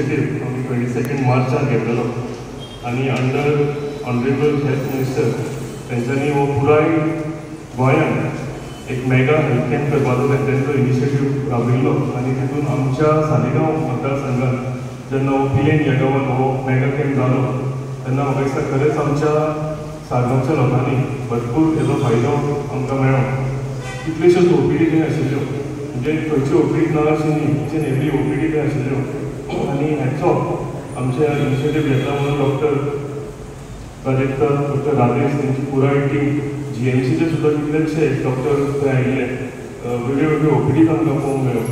Initiative आमी 22 मार्चाक घेतलेलो आनी अंडर ऑनरेबल हेल्थ मिनिस्टर तेंच्यांनी हो पुराय गोंयांत एक मेगा हेल्थ कॅम्प करपाचो तेंच्यांनी जो इनिशिएटीव राबयल्लो आनी तितून आमच्या सालिगांव मतदारसंघात जेन्ना हो पिलेन ह्या गांवांत हो मेगा कॅम्प जालो तेन्ना म्हाका दिसता खरेंच आमच्या साळगांवच्या लोकांनी भरपूर हेजो फायदो आमकां मेळ्ळो. कितल्योश्योच ओपीडी थंय आशिल्ल्यो, म्हणजे खंयची ओपीडी ना अशी न्ही, इच एन एवरी ओपीडी थंय आशिल्ल्यो आनी हेचो आमच्या इनिशिएटीव घेतला म्हणून डॉक्टर प्राजक्ता, डॉक्टर राजेश तेंची पुराय टीम, जीएमसीचे सुद्दां कितलेशे डॉक्टर थंय आयिल्ले, वेगळ्यो वेगळ्यो ओपीडीज आमकां पळोवंक मेळ्ळ्यो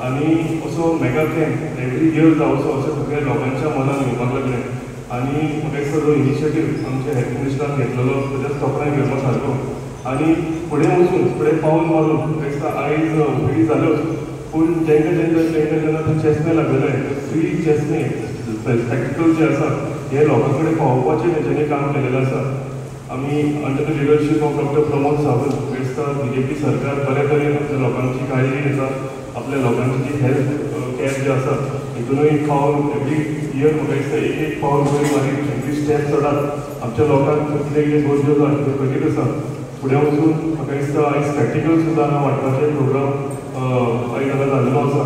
आनी असो मेगा कॅम्प एवरी इयर जावचो अशें सगळ्या लोकांच्या मनान येवपाक लागलें आनी म्हाका दिसता जो इनिशिएटीव आमच्या हेल्थ मिनिस्टरान घेतलेलो तेज्याच तोखणाय घेवपा सारको आनी फुडें वचून फुडें पावल मारून म्हाका दिसता आयज ओपीडी जाल्योच, पूण जेंका जेंका जेंका जेन्ना ते चेसमे लागलेले ते फ्री चेसमे स्पेक्टिकल जे आसा हे लोकां कडेन पावोवपाचें तेंच्यांनी काम केलेलें आसा. आमी under the leadership of doctor Pramod Sawant म्हाका दिसता बीजेपी सरकार बऱ्या तरेन आपल्या लोकांची काळजी घेता, आपल्या लोकांची जी हेल्थ केअर जी आसा हितूनय पावल एवरी इयर म्हाका दिसता एक एक पावल वयर मारीत एवरी स्टेप चडात आमच्या लोकांक कितें कितें गरज्यो आसा त्यो करीत आसा. फुडें वचून म्हाका दिसता आयज स्पेक्टिकल सुद्दां हांगा वांटपाचे प्रोग्राम आयज हांगा जाल्लो आसा.